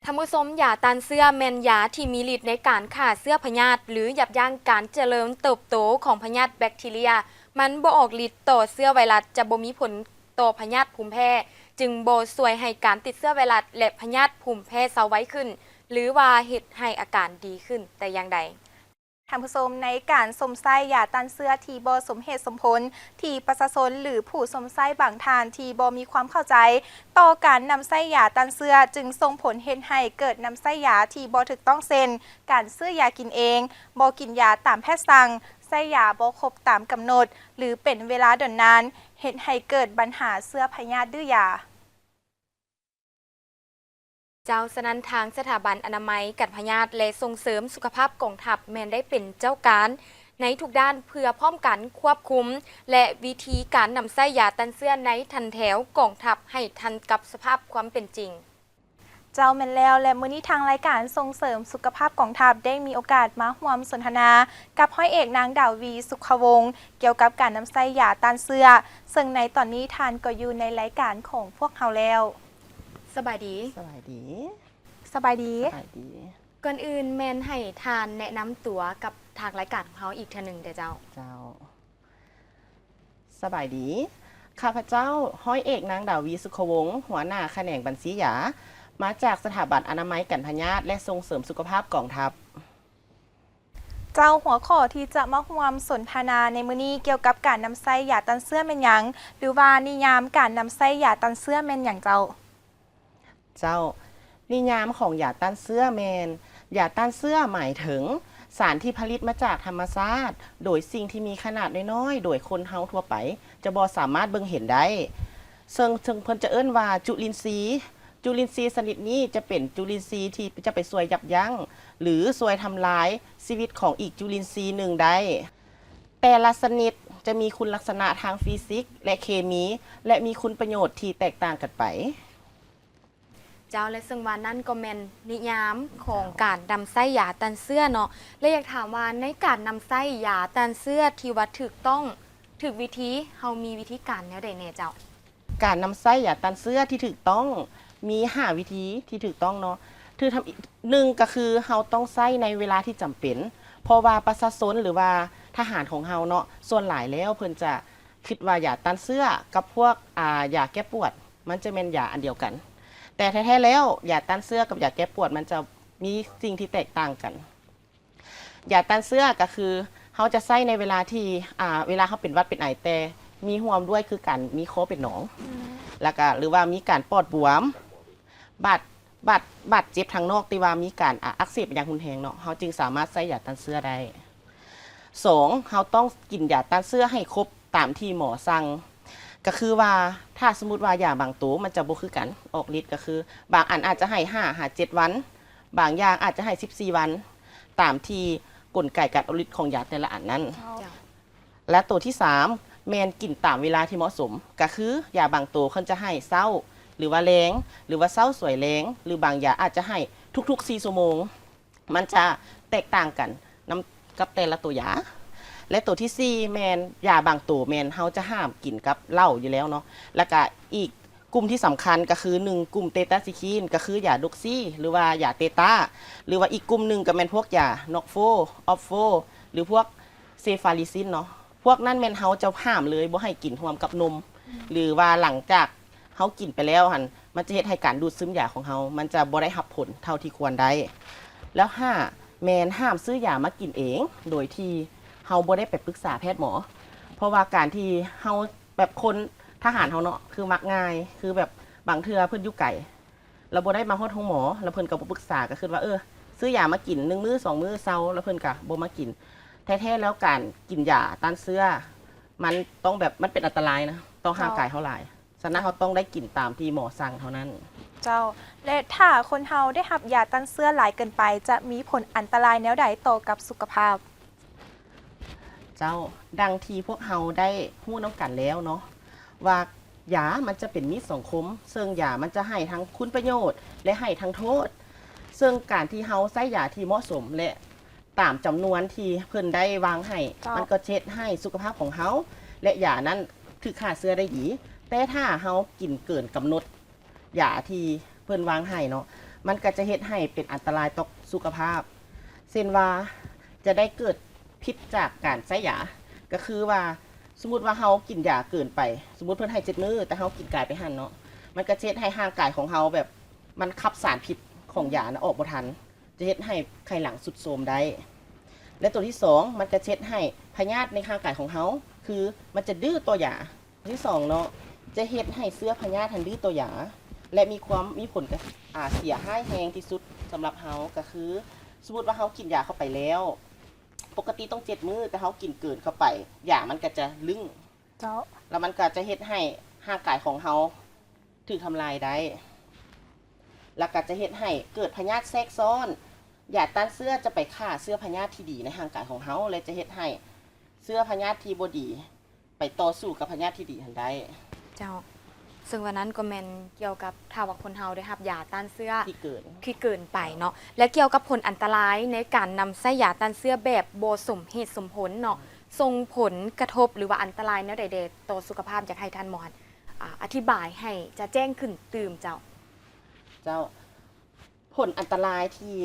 ທ່ານຜູ້ຊົມ, ຢາຕ້ານເຊື້ອແມ່ນຢາທີ່ມີລິດໃນການຂ້າເຊື້ອພະຍາດ ຫຼື ຢັບຢັ້ງການຈະເລີນເຕີບໂຕຂອງພະຍາດແບັກທີເຣຍ. ມັນບໍ່ອອກລິດຕໍ່ເຊື້ອໄວຣັສ, ຈະບໍ່ມີຜົນຕໍ່ພະຍາດພູມແພ້, ຈຶ່ງບໍ່ຊ່ວຍໃຫ້ການຕິດເຊື້ອໄວຣັສ ແລະ ພະຍາດພູມແພ້ເຊົາໄວຂຶ້ນ ຫຼື ວ່າເຮັດໃຫ້ອາການດີຂຶ້ນແຕ່ຢ່າງໃດ. ທ່ານຜູ້ຊົມ, ໃນການຊົມໃຊ້ຢາຕ້ານເຊື້ອທີ່ບໍ່ສົມເຫດສົມຜົນ, ທີ່ປະຊາຊົນ ຫຼື ຜູ້ຊົມໃຊ້ບາງທ່ານທີ່ບໍ່ມີຄວາມເຂົ້າໃຈຕໍ່ການນຳໃຊ້ຢາຕ້ານເຊື້ອ, ຈຶ່ງສົ່ງຜົນເຮັດໃຫ້ເກີດນຳໃຊ້ຢາທີ່ບໍ່ຖືກຕ້ອງ ເຊັ່ນ ການຊື້ຢາກິນເອງ, ບໍ່ກິນຢາຕາມແພດສັ່ງ, ໃຊ້ຢາບໍ່ຄົບຕາມກຳນົດ ຫຼື ເປັນເວລາດົນນານ, ເຮັດໃຫ້ເກີດບັນຫາເຊື້ອພະຍາດດື້ຢາ. ເຈົ້າ, ສະນັ້ນທາງສະຖາບັນອະນາໄມກັນພະຍາດ ແລະ ສົ່ງເສີມສຸຂະພາບກອງທັບ ແມ່ນໄດ້ເປັນເຈົ້າການໃນທຸກດ້ານ ເພື່ອພ້ອມກັນຄວບຄຸມ ແລະ ວິທີການນຳໃຊ້ຢາຕ້ານເຊື້ອໃນຖັນແຖວກອງທັບໃຫ້ທັນກັບສະພາບຄວາມເປັນຈິງ. ເຈົ້າ, ແມ່ນແລ້ວ, ແລະ ມື້ນີ້ທາງລາຍການສົ່ງເສີມສຸຂະພາບກອງທັບ ໄດ້ມີໂອກາດມາຮ່ວມສົນທະນາກັບຮ້ອຍເອກນາງ ດາວີ ສຸຂະວົງ ກ່ຽວກັບການນຳໃຊ້ຢາຕ້ານເຊື້ອ, ເຊິ່ງໃນຕອນນີ້ທ່ານກໍຢູ່ໃນລາຍການຂອງພວກເຮົາແລ້ວ. ສະບາຍດີ. ສະບາຍດີ. ສະບາຍດີ. ສະບາຍດີ. ກ່ອນອື່ນແມ່ນໃຫ້ທ່ານແນະນຳຕົວກັບທາງລາຍການຂອງເຮົາອີກເທື່ອໜຶ່ງເດີເຈົ້າ. ເຈົ້າ. ສະບາຍດີ. ຂ້າພະເຈົ້າ ຮ້ອຍເອກນາງ ດາວີ ສຸຂະວົງ ຫົວໜ້າຂະແໜງບັນຊີຢາ ມາຈາກສະຖາບັນອະນາໄມກັນພະຍາດ ແລະ ສົ່ງເສີມສຸຂະພາບກອງທັບ. ເຈົ້າ, ຫົວຂໍ້ທີ່ຈະມາຮ່ວມສົນທະນາໃນມື້ນີ້ກ່ຽວກັບການນຳໃຊ້ຢາຕ້ານເຊື້ອແມ່ນຫຍັງ ຫຼືວ່ານິຍາມການນຳໃຊ້ຢາຕ້ານເຊື້ອແມ່ນຫຍັງເຈົ້າ? ເຈົ້າ, ນິຍາມຂອງຢາຕ້ານເຊື້ອແມ່ນ ຢາຕ້ານເຊື້ອໝາຍເຖິງສານທີ່ຜະລິດມາຈາກທຳມະຊາດ ໂດຍສິ່ງທີ່ມີຂະໜາດນ້ອຍໆ ໂດຍຄົນເຮົາທົ່ວໄປຈະບໍ່ສາມາດເບິ່ງເຫັນໄດ້ ເຊິ່ງ ເຊິ່ງເພິ່ນຈະເອີ້ນວ່າຈຸລິນຊີ. ຈຸລິນຊີຊະນິດນີ້ຈະເປັນຈຸລິນຊີທີ່ຈະໄປຊ່ວຍຢັບຢັ້ງ ຫຼື ຊ່ວຍທຳລາຍຊີວິດຂອງອີກຈຸລິນຊີໜຶ່ງໄດ້. ແຕ່ລະຊະນິດຈະມີຄຸນລັກສະນະທາງຟີຊິກ ແລະ ເຄມີ ແລະ ມີຄຸນປະໂຫຍດທີ່ແຕກຕ່າງກັນໄປ. ເຈົ້າ, ແລະ ເຊິ່ງວ່ານັ້ນກໍແມ່ນນິຍາມຂອງ ເຈົ້າ ການນຳໃຊ້ຢາຕ້ານເຊື້ອເນາະ ແລະ ຢາກຖາມວ່າໃນການນຳໃຊ້ຢາຕ້ານເຊື້ອທີ່ວ່າຖືກຕ້ອງ, ຖືກວິທີ, ເຮົາມີວິທີການແນວໃດແດ່ເຈົ້າ? ການນຳໃຊ້ຢາຕ້ານເຊື້ອທີ່ຖືກຕ້ອງມີຫ້າວິທີທີ່ຖືກຕ້ອງເນາະ. ຖືກທຳ ໜຶ່ງກໍຄືເຮົາຕ້ອງໃຊ້ໃນເວລາທີ່ຈຳເປັນ ເພາະວ່າປະຊາຊົນ ຫຼືວ່າທະຫານຂອງເຮົາເນາະ ສ່ວນຫຼາຍແລ້ວເພິ່ນຈະຄິດວ່າຢາຕ້ານເຊື້ອກັບພວກ ອາ ຢາແກ້ປວດ ມັນຈະແມ່ນຢາອັນດຽວກັນ, ແຕ່ແທ້ໆແລ້ວ ຢາຕ້ານເຊື້ອກັບຢາແກ້ປວດມັນຈະມີສິ່ງທີ່ແຕກຕ່າງກັນ. ຢາຕ້ານເຊື້ອກໍຄືເຮົາຈະໃຊ້ໃນເວລາທີ່ ອາ ເວລາເຮົາເປັນຫວັດເປັນໄອ ແຕ່ມີຮ່ວມດ້ວຍຄືການມີຄໍເປັນໜອງ ອືມ ແລ້ວກໍ ຫຼືວ່າມີການປອດບວມ ບາດ ບາດ ບາດເຈັບທາງນອກທີ່ວ່າມີການ ອາ ອັກເສບຢ່າງຮຸນແຮງເນາະ ເຮົາຈຶ່ງສາມາດໃຊ້ຢາຕ້ານເຊື້ອໄດ້. ສອງ ເຮົາຕ້ອງກິນຢາຕ້ານເຊື້ອໃຫ້ຄົບຕາມທີ່ໝໍສັ່ງ ກໍຄືວ່າຖ້າສົມມຸດວ່າຢາບາງໂຕມັນຈະບໍ່ຄືກັນ ອອກລິດກໍຄືບາງອັນອາດຈະໃຫ້ຫ້າຫາເຈັດວັນ ບາງຢ່າງອາດຈະໃຫ້ສິບສີ່ວັນ ຕາມທີ່ກົນໄກການອອກລິດຂອງຢາແຕ່ລະອັນນັ້ນ. ເຈົ້າ. ແລະ ໂຕທີສາມ ແມ່ນກິນຕາມເວລາທີ່ເໝາະສົມ ກໍຄືຢາບາງໂຕເພິ່ນຈະໃຫ້ເຊົ້າ ຫຼືວ່າແລງ ຫຼືວ່າເຊົ້າສວຍແລງ ຫຼືບາງຢາອາດຈະໃຫ້ທຸກໆສີ່ຊົ່ວໂມງ. ມັນຈະແຕກຕ່າງກັນນຳກັບແຕ່ລະໂຕຢາ. ແລະ ໂຕທີສີ່ ແມ່ນຢາບາງໂຕແມ່ນເຮົາຈະຫ້າມກິນກັບເຫຼົ້າຢູ່ແລ້ວເນາະ. ແລ້ວກະອີກກຸ່ມທີ່ສຳຄັນກໍຄື ໜຶ່ງ ກຸ່ມເຕຕາຊີຄີນ ກໍຄືຢາໂດກຊີ ຫຼືວ່າຢາເຕຕາ ຫຼືວ່າອີກກຸ່ມໜຶ່ງກໍແມ່ນພວກຢານອກໂຟ ອອບໂຟ ຫຼືພວກເຊຟາລີຊິນເນາະ. ພວກນັ້ນແມ່ນເຮົາຈະຫ້າມເລີຍ ບໍ່ໃຫ້ກິນຮ່ວມກັບນົມ ອືມ ຫຼືວ່າຫຼັງຈາກ ເຮົາກິນໄປແລ້ວຫັ້ນ ມັນຈະເຮັດໃຫ້ການດູດຊຶມຢາຂອງເຮົາ ມັນຈະບໍ່ໄດ້ຮັບຜົນເທົ່າທີ່ຄວນໄດ້. ແລ້ວຫ້າ ແມ່ນຫ້າມຊື້ຢາມາກິນເອງ ໂດຍທີ່ເຮົາບໍ່ໄດ້ໄປປຶກສາແພດໝໍ. ເພາະວ່າການທີ່ເຮົາ ແບບຄົນທະຫານເຮົາເນາະ ຄືມັກງ່າຍ ຄືແບບບາງເທື່ອເພິ່ນຢູ່ໄກ ແລ້ວບໍ່ໄດ້ມາຮອດໂຮງໝໍ ແລ້ວເພິ່ນກໍບໍ່ປຶກສາ ກໍຄິດວ່າ ເອີ ຊື້ຢາມາກິນ ໜຶ່ງມື້ສອງມື້ເຊົາ ແລ້ວເພິ່ນກໍບໍ່ມາກິນ. ແທ້ໆແລ້ວການກິນຢາຕ້ານເຊື້ອ ມັນຕ້ອງແບບ ມັນເປັນອັນຕະລາຍນະ ຕໍ່ຮ່າງກາຍເຮົາຫຼາຍ. ເຈົ້າ. ສະນັ້ນເຮົາຕ້ອງໄດ້ກິນຕາມທີ່ໝໍສັ່ງເທົ່ານັ້ນ. ເຈົ້າ. ແລະ ຖ້າຄົນເຮົາໄດ້ຮັບຢາຕ້ານເຊື້ອຫຼາຍເກີນໄປ ຈະມີຜົນອັນຕະລາຍແນວໃດຕໍ່ກັບສຸຂະພາບ? ເຈົ້າ. ດັ່ງທີ່ພວກເຮົາໄດ້ຮູ້ນຳກັນແລ້ວເນາະ ວ່າຢາມັນຈະເປັນມິດສັງຄົມ, ເຊິ່ງຢາມັນຈະໃຫ້ທັງຄຸນປະໂຫຍດ ແລະ ໃຫ້ທັງໂທດ. ເຊິ່ງການທີ່ເຮົາໃຊ້ຢາທີ່ເໝາະສົມ ແລະ ຕາມຈຳນວນທີ່ເພິ່ນໄດ້ວາງໃຫ້, ເຈົ້າ. ມັນກໍຈະເຮັດໃຫ້ສຸຂະພາບຂອງເຮົາ ແລະ ຢານັ້ນຖືກຂ້າເຊື້ອໄດ້ດີ. ແຕ່ຖ້າເຮົາກິນເກີນກຳນົດຢາທີ່ເພິ່ນວາງໃຫ້ເນາະ, ມັນກໍຈະເຮັດໃຫ້ເປັນອັນຕະລາຍຕໍ່ສຸຂະພາບ ເຊັ່ນວ່າຈະໄດ້ເກີດພິດຈາກການໃຊ້ຢາ ກໍຄືວ່າ ສົມມຸດວ່າເຮົາກິນຢາເກີນໄປ ສົມມຸດເພິ່ນໃຫ້ເຈັດມື້ ແຕ່ເຮົາກິນກາຍໄປຫັ້ນເນາະ ມັນກໍຈະເຮັດໃຫ້ຮ່າງກາຍຂອງເຮົາແບບ ມັນຂັບສານພິດຂອງຢານະອອກບໍ່ທັນ ຈະເຮັດໃຫ້ໄຂຫຼັງຊຸດໂຊມໄດ້ ແລະ ຕົວທີສອງ ມັນກໍຈະເຮັດໃຫ້ພະຍາດໃນຮ່າງກາຍຂອງເຮົາ ຄືມັນຈະດື້ຕໍ່ຢາ ທີ່ສອງເນາະ ຈະເຮັດໃຫ້ເຊື້ອພະຍາດຫັ້ນດື້ຕໍ່ຢາ ແລະ ມີຄວາມ ມີຜົນກະ ອາ ເສຍຮ້າຍແຮງທີ່ສຸດສຳລັບເຮົາ ກໍຄື ສົມມຸດວ່າເຮົາກິນຢາເຂົ້າໄປແລ້ວ ປົກກະຕິຕ້ອງເຈັດມື້ ແຕ່ເຮົາກິນເກີນເຂົ້າໄປ ຢາມັນກໍຈະລຶ້ງ ເຈົ້າ ແລ້ວມັນກໍຈະເຮັດໃຫ້ຮ່າງກາຍຂອງເຮົາຖືກທຳລາຍໄດ້ ແລ້ວກໍຈະເຮັດໃຫ້ເກີດພະຍາດແຊກຊ້ອນ ຢາຕ້ານເຊື້ອຈະໄປຂ້າເຊື້ອພະຍາດທີ່ດີໃນຮ່າງກາຍຂອງເຮົາ ແລະ ຈະເຮັດໃຫ້ເຊື້ອພະຍາດທີ່ບໍ່ດີ ໄປຕໍ່ສູ້ກັບພະຍາດທີ່ດີຫັ້ນໄດ້. ເຈົ້າ ເຊິ່ງວ່ານັ້ນກໍແມ່ນກ່ຽວກັບຖ້າວ່າຄົນເຮົາໄດ້ຮັບຢາຕ້ານເຊື້ອທີ່ເກີນ ທີ່ເກີນໄປເນາະ ແລະ ກ່ຽວກັບຜົນອັນຕະລາຍໃນການນຳໃຊ້ຢາຕ້ານເຊື້ອແບບບໍ່ສົມເຫດສົມຜົນເນາະ ອືມ ສົ່ງຜົນກະທົບ ຫຼືວ່າອັນຕະລາຍແນວໃດແດ່ຕໍ່ສຸຂະພາບ? ຢາກໃຫ້ທ່ານໝໍ ອາ ອະທິບາຍໃຫ້ຈະແຈ້ງຂຶ້ນຕື່ມເຈົ້າ. ເຈົ້າ. ຜົນອັນຕະລາຍທີ່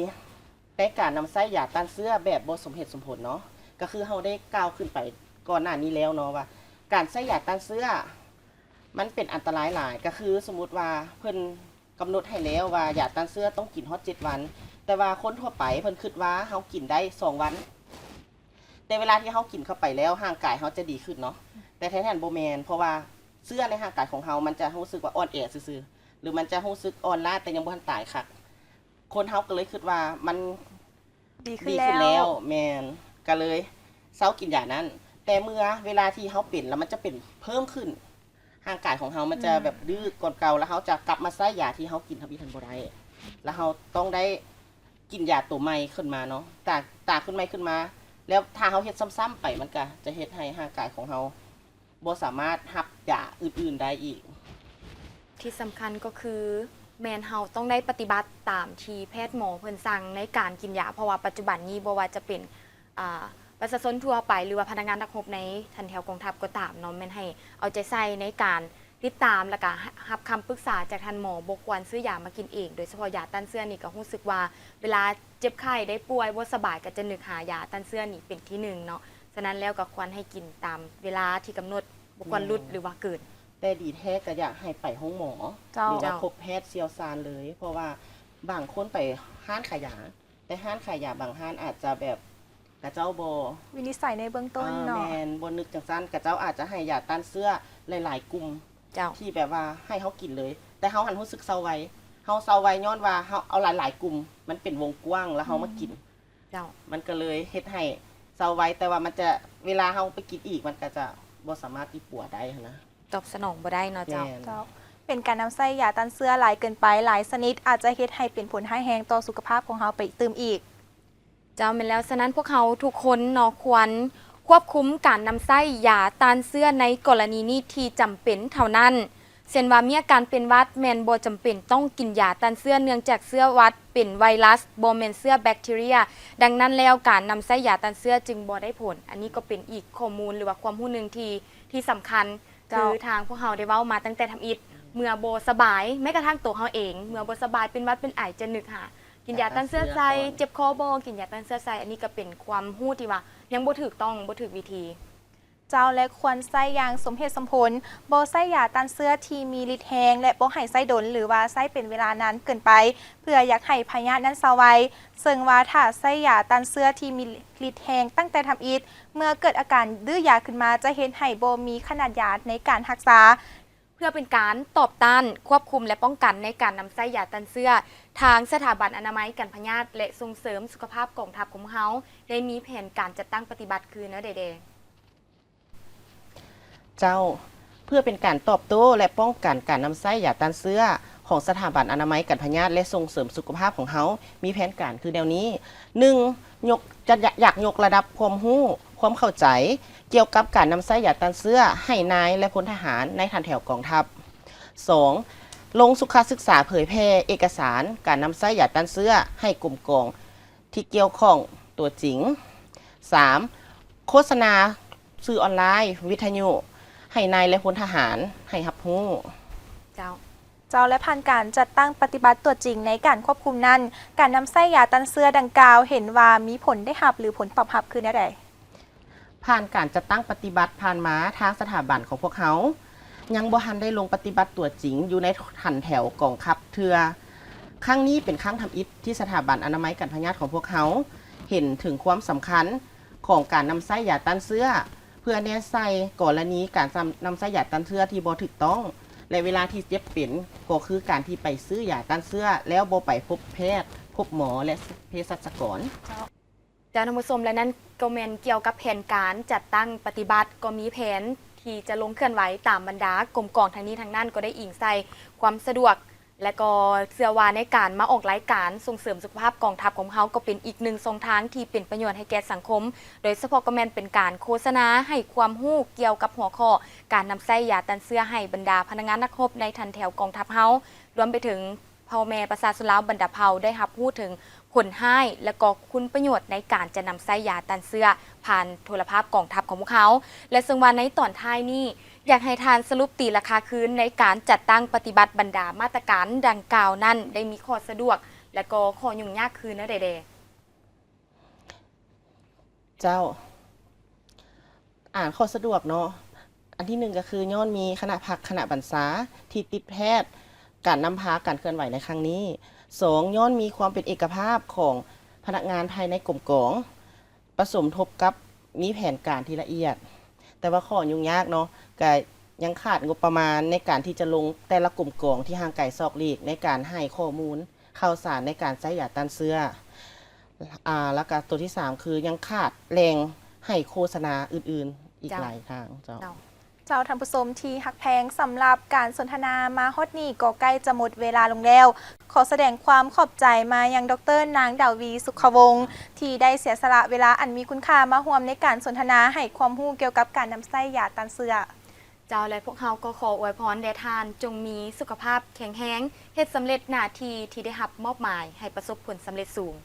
ໃນການນຳໃຊ້ຢາຕ້ານເຊື້ອແບບບໍ່ສົມເຫດສົມຜົນເນາະ ກໍຄືເຮົາໄດ້ກ່າວຂຶ້ນໄປກ່ອນໜ້ານີ້ແລ້ວເນາະວ່າ ການໃຊ້ຢາຕ້ານເຊື້ອມັນເປັນອັນຕະລາຍຫຼາຍ ກໍຄືສົມມຸດວ່າເພິ່ນກຳນົດໃຫ້ແລ້ວວ່າຢາຕ້ານເຊື້ອຕ້ອງກິນຮອດເຈັດວັນ ແຕ່ວ່າຄົນທົ່ວໄປເພິ່ນຄິດວ່າເຮົາກິນໄດ້ສອງວັນ ແຕ່ເວລາທີ່ເຮົາກິນເຂົ້າໄປແລ້ວ ຮ່າງກາຍເຮົາຈະດີຂຶ້ນເນາະ ແຕ່ແທ້ນັ້ນບໍ່ແມ່ນ ເພາະວ່າເຊື້ອໃນຮ່າງກາຍຂອງເຮົາມັນຈະຮູ້ສຶກວ່າອ່ອນແອຊື່ໆ ຫຼືມັນຈະຮູ້ສຶກອ່ອນລ້າ ແຕ່ຍັງບໍ່ທັນຕາຍຄັກ ຄົນເຮົາກໍເລີຍຄິດວ່າມັນດີຂຶ້ນແລ້ວ ດີຂຶ້ນແລ້ວ ແມ່ນ ກໍເລີຍເຊົາກິນຢານັ້ນ ແຕ່ເມື່ອເວລາທີ່ເຮົາເປັນແລ້ວ ມັນຈະເປັນເພີ່ມຂຶ້ນ ຮ່າງກາຍຂອງເຮົາມັນຈະ ອືມ ແບບດື້ກ່ອນເກົ່າ ແລ້ວເຮົາຈະກັບມາໃຊ້ຢາທີ່ເຮົາກິນທຳອິດຫັ້ນບໍ່ໄດ້ ແລ້ວເຮົາຕ້ອງໄດ້ ກິນຢາໂຕໃໝ່ຂຶ້ນມາເນາະ ຕາ ຕາຂຶ້ນໃໝ່ຂຶ້ນມາ ແລ້ວຖ້າເຮົາເຮັດຊ້ຳໆໄປ ມັນກະຈະເຮັດໃຫ້ຮ່າງກາຍຂອງເຮົາບໍ່ສາມາດຮັບຢາອື່ນໆໄດ້ອີກ. ທີ່ສຳຄັນກໍຄື ແມ່ນເຮົາຕ້ອງໄດ້ປະຕິບັດຕາມທີ່ແພດໝໍເພິ່ນສັ່ງໃນການກິນຢາ ເພາະວ່າປັດຈຸບັນນີ້ບໍ່ວ່າຈະເປັນ ອາ ປະຊາຊົນທົ່ວໄປ ຫຼືວ່າພະນັກງານນັກຮົບໃນຖັນແຖວກອງທັບກໍຕາມເນາະ ແມ່ນໃຫ້ເອົາໃຈໃສ່ໃນການຕິດຕາມ ແລ້ວກະຮັບຄຳປຶກສາຈາກທ່ານໝໍ ບໍ່ຄວນຊື້ຢາມາກິນເອງ ໂດຍສະເພາະຢາຕ້ານເຊື້ອນີ້ ກໍຮູ້ສຶກວ່າເວລາເຈັບໄຂ້ໄດ້ປ່ວຍບໍ່ສະບາຍ ກໍຈະນຶກຫາຢາຕ້ານເຊື້ອນີ້ເປັນທີໜຶ່ງເນາະ ສະນັ້ນແລ້ວກໍຄວນໃຫ້ກິນຕາມເວລາທີ່ກຳນົດ ບໍ່ຄວນຫຼຸດ ແມ່ນ ຫຼືວ່າເກີນ. ແຕ່ດີແທ້ກໍຢາກໃຫ້ໄປໂຮງໝໍ ເຈົ້າ ຫຼືວ່າ ເຈົ້າ ພົບແພດຊ່ຽວຊານເລີຍ ເພາະວ່າບາງຄົນໄປຮ້ານຂາຍຢາ ແຕ່ຮ້ານຂາຍຢາບາງຮ້ານອາດຈະແບບ ເຂົາເຈົ້າບໍ່ ວິນິດໄສໃນເບື້ອງຕົ້ນເນາະ ແມ່ນ ບໍ່ນຶກຈັ່ງຊັ້ນ ເຂົາເຈົ້າອາດຈະໃຫ້ຢາຕ້ານເຊື້ອຫຼາຍໆກຸ່ມ ເຈົ້າ ທີ່ແບບວ່າໃຫ້ເຮົາກິນເລີຍ ແຕ່ເຮົາຫັ້ນຮູ້ສຶກເຊົາໄວ ເຮົາເຊົາໄວຍ້ອນວ່າເຮົາເອົາຫຼາຍໆກຸ່ມ ມັນເປັນວົງກວ້າງ ແລ້ວເຮົາມາກິນ ອືມ ເຈົ້າ ມັນກໍເລີຍເຮັດໃຫ້ເຊົາໄວ ແຕ່ວ່າມັນຈະ ເວລາເຮົາໄປກິນອີກ ມັນກໍຈະບໍ່ສາມາດທີ່ປົວໄດ້ຫັ້ນນະ. ຕອບສະໜອງບໍ່ໄດ້ເນາະເຈົ້າ. ແມ່ນ. ເຈົ້າ. ເປັນການນຳໃຊ້ຢາຕ້ານເຊື້ອຫຼາຍເກີນໄປ, ຫຼາຍຊະນິດອາດຈະເຮັດໃຫ້ເປັນຜົນຮ້າຍແຮງຕໍ່ສຸຂະພາບຂອງເຮົາໄປຕື່ມອີກ. ເຈົ້າ, ແມ່ນແລ້ວ. ສະນັ້ນພວກເຮົາທຸກຄົນເນາະ ຄວນຄວບຄຸມການນຳໃຊ້ຢາຕ້ານເຊື້ອໃນກໍລະນີນີ້ທີ່ຈຳເປັນເທົ່ານັ້ນ. ເຊັ່ນວ່າມີອາການເປັນຫວັດ ແມ່ນບໍ່ຈຳເປັນຕ້ອງກິນຢາຕ້ານເຊື້ອ ເນື່ອງຈາກເຊື້ອຫວັດເປັນໄວຣັສ ບໍ່ແມ່ນເຊື້ອແບັກທີເຣຍ. ດັ່ງນັ້ນແລ້ວ ການນຳໃຊ້ຢາຕ້ານເຊື້ອຈຶ່ງບໍ່ໄດ້ຜົນ. ອັນນີ້ກໍເປັນອີກຂໍ້ມູນ ຫຼືວ່າຄວາມຮູ້ໜຶ່ງທີ່ ທີ່ສຳຄັນ. ເຈົ້າ. ຄືທາງພວກເຮົາໄດ້ເວົ້າມາຕັ້ງແຕ່ທຳອິດ, ເມື່ອບໍ່ສະບາຍ, ແມ້ກະທັ້ງໂຕເຮົາເອງ ເມື່ອບໍ່ສະບາຍ ເປັນຫວັດເປັນໄອ ຈະນຶກຫາກິນຢາຕ້ານເຊື້ອໃສ່, ເຈັບຄໍບໍ່ ກິນຢາຕ້ານເຊື້ອໃສ່. ອັນນີ້ກໍເປັນຄວາມຮູ້ທີ່ວ່າຍັງບໍ່ຖືກຕ້ອງ, ບໍ່ຖືກວິທີ. ເຈົ້າ, ແລະ ຄວນໃຊ້ຢ່າງສົມເຫດສົມຜົນ, ບໍ່ໃຊ້ຢາຕ້ານເຊື້ອທີ່ມີລິດແຮງ ແລະ ບໍ່ໃຫ້ໃຊ້ດົນ ຫຼືວ່າໃຊ້ເປັນເວລານານເກີນໄປ ເພື່ອຢາກໃຫ້ພະຍາດນັ້ນເຊົາໄວ. ເຊິ່ງວ່າຖ້າໃຊ້ຢາຕ້ານເຊື້ອທີ່ມີລິດແຮງຕັ້ງແຕ່ທຳອິດ, ເມື່ອເກີດອາການດື້ຢາຂຶ້ນມາ ຈະເຮັດໃຫ້ບໍ່ມີຂະໜາດຢາໃນການຮັກສາ. ເພື່ອເປັນການຕອບຕ້ານ, ຄວບຄຸມ ແລະ ປ້ອງກັນໃນການນຳໃຊ້ຢາຕ້ານເຊື້ອ, ທາງສະຖາບັນອະນາໄມກັນພະຍາດ ແລະ ສົ່ງເສີມສຸຂະພາບກອງທັບຂອງເຮົາ ໄດ້ມີແຜນການຈັດຕັ້ງປະຕິບັດຄືແນວໃດແດ່? ເຈົ້າ, ເພື່ອເປັນການຕອບໂຕ້ ແລະ ປ້ອງກັນການນຳໃຊ້ຢາຕ້ານເຊື້ອຂອງສະຖາບັນອະນາໄມກັນພະຍາດ ແລະ ສົ່ງເສີມສຸຂະພາບຂອງເຮົາ ມີແຜນການຄືແນວນີ້. ໜຶ່ງ, ຍົກ, ຈະ, ຢາກຍົກລະດັບຄວາມຮູ້, ຄວາມເຂົ້າໃຈ ກ່ຽວກັບການນຳໃຊ້ຢາຕ້ານເຊື້ອໃຫ້ນາຍ ແລະ ພົນທະຫານໃນຖັນແຖວກອງທັບ. ສອງ, ລົງສຸຂະສຶກສາເຜີຍແຜ່ເອກະສານການນຳໃຊ້ຢາຕ້ານເຊື້ອໃຫ້ກົມກອງ ທີ່ກ່ຽວຂ້ອງຕົວຈິງ. ສາມ, ໂຄສະນາສື່ອອນລາຍ, ວິທະຍຸ ໃຫ້ນາຍ ແລະ ພົນທະຫານໃຫ້ຮັບຮູ້. ເຈົ້າ. ເຈົ້າ ແລະ ຜ່ານການຈັດຕັ້ງປະຕິບັດຕົວຈິງໃນການຄວບຄຸມນັ້ນ, ການນຳໃຊ້ຢາຕ້ານເຊື້ອດັ່ງກ່າວ ເຫັນວ່າມີຜົນໄດ້ຮັບ ຫຼື ຜົນຕອບຮັບຄືແນວໃດ? ຜ່ານການຈັດຕັ້ງປະຕິບັດຜ່ານມາ, ທາງສະຖາບັນຂອງພວກເຮົາຍັງບໍ່ທັນໄດ້ລົງປະຕິບັດຕົວຈິງຢູ່ໃນຖັນແຖວກອງທັບເທື່ອ. ຄັ້ງນີ້ເປັນຄັ້ງທຳອິດທີ່ສະຖາບັນອະນາໄມການພະຍາດຂອງພວກເຮົາເຫັນເຖິງຄວາມສຳຄັນຂອງການນຳໃຊ້ຢາຕ້ານເຊື້ອ ເພື່ອແນໃສ່ກໍລະນີການນຳໃຊ້ຢາຕ້ານເຊື້ອທີ່ບໍ່ຖືກຕ້ອງ ແລະ ເວລາທີ່ເຈັບເປັນ ກໍຄືການທີ່ໄປຊື້ຢາຕ້ານເຊື້ອ ແລ້ວບໍ່ໄປພົບແພດ, ພົບໝໍ ແລະ ເພສັດຊະກອນ. ເຈົ້າ ເຈົ້າ ທ່ານຜູ້ຊົມ ແລະ ນັ້ນກໍແມ່ນກ່ຽວກັບແຜນການຈັດຕັ້ງປະຕິບັດ, ກໍມີແຜນທີ່ຈະລົງເຄື່ອນໄຫວຕາມບັນດາກົມກອງ. ທັງນີ້ທັງນັ້ນກໍໄດ້ອີງໃສ່ຄວາມສະດວກ ແລະ ກໍເຊື່ອວ່າໃນການມາອອກລາຍການສົ່ງເສີມສຸຂະພາບກອງທັບຂອງເຮົາ ກໍເປັນອີກໜຶ່ງຊ່ອງທາງທີ່ເປັນປະໂຫຍດໃຫ້ແກ່ສັງຄົມ, ໂດຍສະເພາະກໍແມ່ນເປັນການໂຄສະນາໃຫ້ຄວາມຮູ້ກ່ຽວກັບຫົວຂໍ້ການນຳໃຊ້ຢາຕ້ານເຊື້ອໃຫ້ບັນດາພະນັກງານນັກຮົບໃນຖັນແຖວກອງທັບເຮົາ, ລວມໄປເຖິງພໍ່ແມ່ປະຊາຊົນລາວບັນດາເຜົ່າໄດ້ຮັບຮູ້ເຖິງ ຜົນຮ້າຍ ແລະ ກໍຄຸນປະໂຫຍດໃນການຈະນຳໃຊ້ຢາຕ້ານເຊື້ອຜ່ານໂທລະພາບກອງທັບຂອງພວກເຮົາ. ແລະ ເຊິ່ງວ່າໃນຕອນທ້າຍນີ້ ຢາກໃຫ້ທ່ານສະຫຼຸບຕີລາຄາຄືນໃນການຈັດຕັ້ງປະຕິບັດບັນດາມາດຕະການດັ່ງກ່າວນັ້ນ ໄດ້ມີຂໍ້ສະດວກ ແລະ ກໍຂໍ້ຫຍຸ້ງຍາກຄືແນວໃດແດ່? ເຈົ້າ ອ່າ ຂໍ້ສະດວກເນາະ, ອັນທີໜຶ່ງກໍຄືຍ້ອນມີຄະນະພັກຄະນະບັນຊາທີ່ຕິດແພດການນຳພາການເຄື່ອນໄຫວໃນຄັ້ງນີ້. ສອງ ຍ້ອນມີຄວາມເປັນເອກະພາບຂອງພະນັກງານພາຍໃນກົມກອງ ປະສົມທົບກັບມີແຜນການທີ່ລະອຽດ, ແຕ່ວ່າຂໍ້ຫຍຸ້ງຍາກເນາະ ກະຍັງຂາດງົບປະມານໃນການທີ່ຈະລົງແຕ່ລະກົມກອງທີ່ຫ່າງໄກສອກຫຼີກໃນການໃຫ້ຂໍ້ມູນ ຂ່າວສານໃນການໃຊ້ຢາຕ້ານເຊື້ອ ອາ ແລ້ວກະໂຕທີສາມ ຄືຍັງຂາດແຫຼ່ງໃຫ້ໂຄສະນາອື່ນໆອີກ ເຈົ້າ ຫຼາຍທາງ. ເຈົ້າ ເຈົ້າ ເຈົ້າ ທ່ານຜູ້ຊົມທີ່ຮັກແພງ, ສຳລັບການສົນທະນາມາຮອດນີ້ກໍໃກ້ຈະໝົດເວລາລົງແລ້ວ. ຂໍສະແດງຄວາມຂອບໃຈມາຍັງ ດຣ ນາງ ດາວີ ສຸຂະວົງ ທີ່ໄດ້ເສຍສະຫຼະເວລາອັນມີຄຸນຄ່າມາຮ່ວມໃນການສົນທະນາ ໃຫ້ຄວາມຮູ້ກ່ຽວກັບການນຳໃຊ້ຢາຕ້ານເຊື້ອ. ເຈົ້າ ແລະ ພວກເຮົາກໍຂໍອວຍພອນແດ່ທ່ານ ຈົ່ງມີສຸຂະພາບແຂງແຮງ, ເຮັດສຳເລັດໜ້າທີ່ທີ່ໄດ້ຮັບມອບໝາຍໃຫ້ປະສົບຜົນສຳເລັດສູງ.